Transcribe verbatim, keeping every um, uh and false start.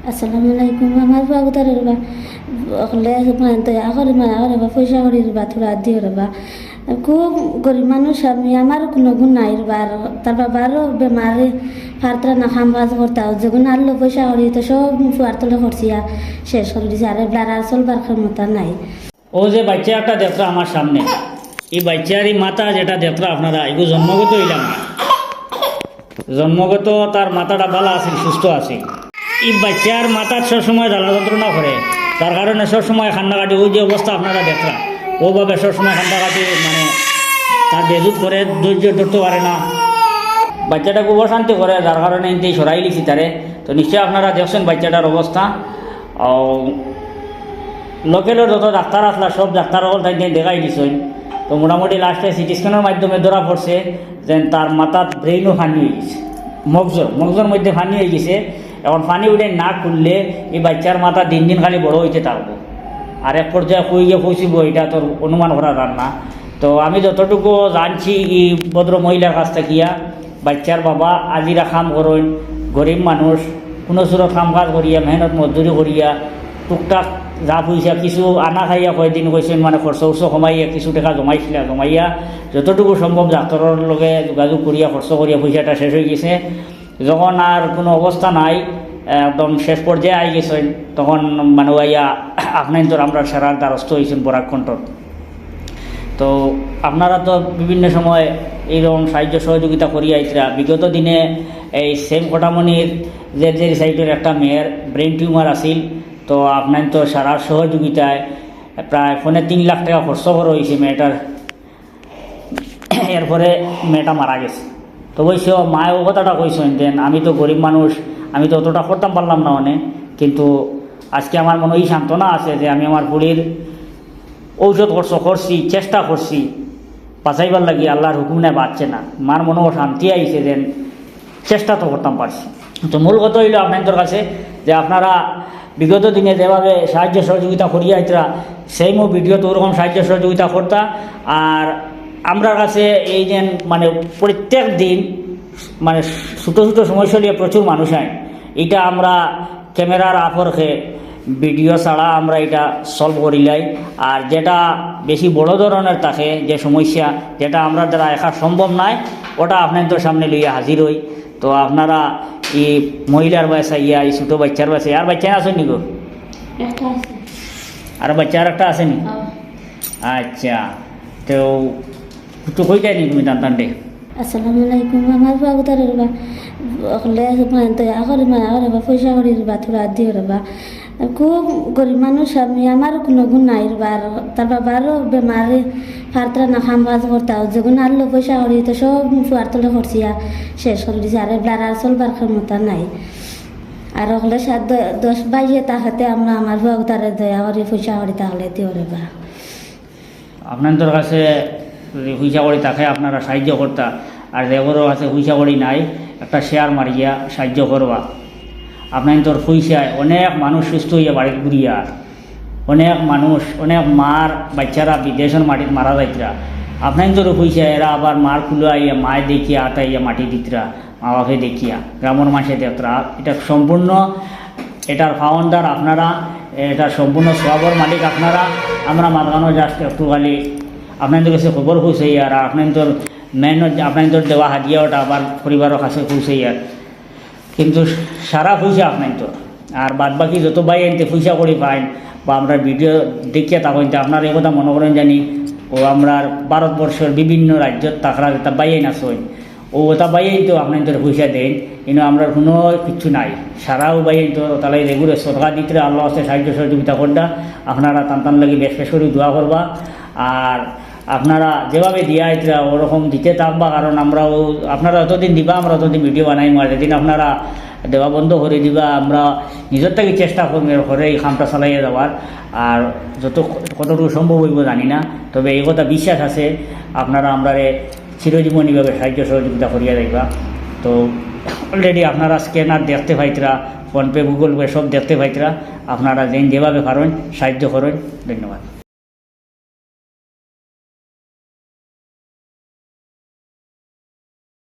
আসসালামু আলাইকুম। আমার বাবুতারে রেবা, অকলে মানে দয়া করি মায়া করি রেবা, পয়সা করি রেবা, থুড়া দিও রেবা। খুব গরিব মানুষ আমি, আমার কোনো গুণ নাই রেবা। আর তার বাবারও বেমারে পারতরা না কাম কাজ করতা, যেগুন আনলো পয়সা করি তো সব ফুয়ার তলে খরচিয়া শেষ করি দিছে। আর এবার আর চলবার ক্ষমতা নাই। ও যে বাচ্চা একটা দেখরা আমার সামনে, এই বাচ্চার এই মাথা যেটা দেখরা আপনারা, এগু জন্মগত অইলা না। জন্মগত তার মাথাটা ভালা আছিল, সুস্থ আছিল। এই বাচ্চার মাথাত সবসময় জ্বালা যন্ত্রণা করে, তার কারণে সবসময় কান্নাকাটি, ওই যে অবস্থা আপনারা দেখরা, ওভাবে সবসময় কান্নাকাটি, মানে, তার বেজুত করে, ধৈর্য ধরতে পারে না। বাচ্চাটা খুব অশান্তি করে, যার কারণে ইনতেই সরাই লিছি তারে। তো নিশ্চয় আপনারা দেখছেন বাচ্চাটার অবস্থা। ও, লোকালর যত ডাক্তার আসলা, সব ডাক্তার অকল তাইন তাইন দেখাই দিছইন। তো মোটামুটি লাস্টে সিটি স্ক্যানর মাধ্যমে ধরা পড়ছে যে তার মাথাত ব্রেইনও পানি অই গেছে, মগজর মগজর মধ্যে পানি অই গেছে। এখন পানি উঠে না খুললে এই বাচ্চার মাথা দিন দিন খালি বড় অইতে থাকবো, আর এক পর্যায়ে কই গিয়া পৌঁছিবো, এটা তো অনুমান করা যার না। তো আমি যতটুকু জানছি এই ভদ্র মহিলার কাছ থাকিয়া, বাচ্চার বাবা আজিরা কাম করইন, গরিব মানুষ, কোনো সুরত কাম কাজ করিয়া, মেহনত মজদুরি করিয়া, টুকটাক যা পয়সা কিছু আনা খাইয়া কয়দিন কইছেন, মানে, খরচ উরচ কমাইয়া কিছু টেকা জমাইছিলা, জমাইয়া যতটুকু সম্ভব ডাক্তারর লগে যোগাযোগ করিয়া, খরচ করিয়া পয়সাটা শেষ অই গেছে। যখন আর কোনো অবস্থা নাই, একদম শেষ পর্যায়ে আই গেছেন, তখন মানে আইয়া আপনাইন্তর আমরার সারার দ্বারস্থ অইছেন বরাক কণ্ঠত। তো আপনারা তো বিভিন্ন সময় এইরকম সাহায্য সহযোগিতা করিয়া আইতরা। বিগত দিনে এই সেম কোটামনির জেড জেড সাইডর একটা মেয়ের ব্রেন টিউমার আছিল, তো আপনাইন্তর সারার সহযোগিতায় প্রায় পৌনে তিন লাখ টেকা খরচ করা অইছে মেয়েটার। এরপরে মেয়েটা মারা গেছে। তো অবশ্য মায়ে ও কথাটা কইছেন যে, "আমি তো গরিব মানুষ, আমি তো অতটা করতাম পারলাম না অনে, কিন্তু আজকে আমার মনো এই সান্ত্বনা আছে যে আমি আমার ফুড়ির ঔষধ খরচ করছি, চেষ্টা করছি বাঁচাইবার লাগি, আল্লার হুকুম নাই বাঁচছে না।" মার মনো শান্তি আইছে যে চেষ্টা তো করতাম পারছি। তো মূল কথা অইলো আপনাইন্তর কাছে যে আপনারা বিগত দিনে যেভাবে সাহায্য সহযোগিতা করিয়া আইতরা, সেমও ভিডিওত ওরকম সাহায্য সহযোগিতা করতা। আর আমরার কাছে এই যে মানে প্রত্যেক দিন মানে ছোটো ছোটো সমস্যা লইয়া প্রচুর মানুষ আইন, এটা আমরা ক্যামেরার আপরকে ভিডিও ছাড়া আমরা এটা সলভ করিলাই। আর যেটা বেশি বড় ধরনের থাকে যে সমস্যা, যেটা আমরার দ্বারা একা সম্ভব নায়, ওটা আপনাইন্তর সামনে লইয়া হাজির অই। তো আপনারা এই মহিলার বায় চাইয়া, এই ছোটো বাচ্চার বায় চাইয়া, আর বাচ্চা আছইন নি গো? একটা আছে। আর বাচ্চা আর একটা আছে নি? হ্যাঁ। আচ্ছা, তো একটু কইতায় নি তুমি টান টান দে? আসসালামু আলাইকুম। আমার বাবুতারে রেবা, অকলে মানে দয়া করি মায়া করি রেবা, পয়সা করি রেবা, থুড়া দিও রেবা। খুব গরিব মানুষ আমি, আমার কোনো গুণ নাই রেবা। আর তার বাবারও বেমারে পারতরা না কাম কাজ করতা, যেগুন আনলো পয়সা করি তো সব ফুয়ার তলে খরচিয়া শেষ করি দিছে। আর এবার আর চলবার ক্ষমতা নাই। আর অকলে সাত দ-, দশ বাইয়ে তাকাতে আমরা আমার বাবুতারে দয়া করি পয়সা করি তাহলে দিও রেবা। আপনাইন্তর কাছে যদি পয়সা করি থাকে আপনারা সাহায্য করতা, আর যেগরর কাছে পয়সা করি নাই, একটা শেয়ার মারিয়া সাহায্য করবা। আপনাইন্তর পয়সায় অনেক মানুষ সুস্থ অইয়া বাড়িত ঘুরিয়ার, অনেক মানুষ, অনেক মার বাচ্চারা বিদেশর মাটিত মারা যাইতরা। আপনাইন্তর পয়সায় এরা আবার মার কুলো আইয়া, মায় দেখিয়া আতাইয়া মাটি দিতরা, মা বাপে দেখিয়া, গ্রামর মানষে দেখতরা। এটা সম্পূর্ণ, এটার ফাউন্ডার আপনারা, এটার সম্পূর্ণ সওয়াবর মালিক আপনারা। আমরা মাঝখানো just একটু খালি আপনাইন্তর কাছে খবর পৌঁছাইয়ার, আর আপনাইন্তর মেহনত, আপনাইন্তর দেওয়া হাদিয়া ওটা আবার পরিবারর কাছে পৌঁছাইয়ার। কিন্তু সারা পয়সা আপনাইন্তর। আর বাদ বাকি যত ভাইয়াইন্তে পয়সা করি পাইন বা আমরা ভিডিও দেখিয়া থাকইন, তে আপনারা এই কথা মনো করইন জানি, ও আমরার ভারতবর্ষর বিভিন্ন রাজ্যত থাকরা যেতা ভাইয়াইন আছইন, ও ওতা ভাইয়াইন্তে আপনাইন্তর পয়সা দেইন, কিন্তু আমরার কোনো কিচ্ছু নাই। সারাউ ভাইয়াইন্তর ওতালাই রেগুরে সদকা দিতরা, আল্লার ওয়াস্তে সাহায্য সহযোগিতা কররা, আপনারা তান তান লাগি বেশ বেশ করি দোয়া করবা। আর আপনারা যেভাবে দিয়া আইতরা ওরকম দিতে থাকবা, কারণ আমরাও, আপনারা যতদিন দিবা আমরা ততদিন ভিডিও বানাইমু, আর যেদিন আপনারা দেওয়া বন্ধ করি দিবা, আমরা নিজর থাকি চেষ্টা করমু এর পরে এই কামটা চালাইয়া যাওয়ার। আর যত, কতটুকু সম্ভব অইবো জানি না, তবে এই কথা বিশ্বাস আছে আপনারা আমরারে চিরজীবনীভাবে সাহায্য সহযোগিতা করিয়া যাইবা। তো already আপনারা স্ক্যানার দেখতে পাইতরা, PhonePe, Google Pay সব দেখতে পাইতরা, আপনারা যেইন যেভাবে পারইন সাহায্য করইন। ধন্যবাদ।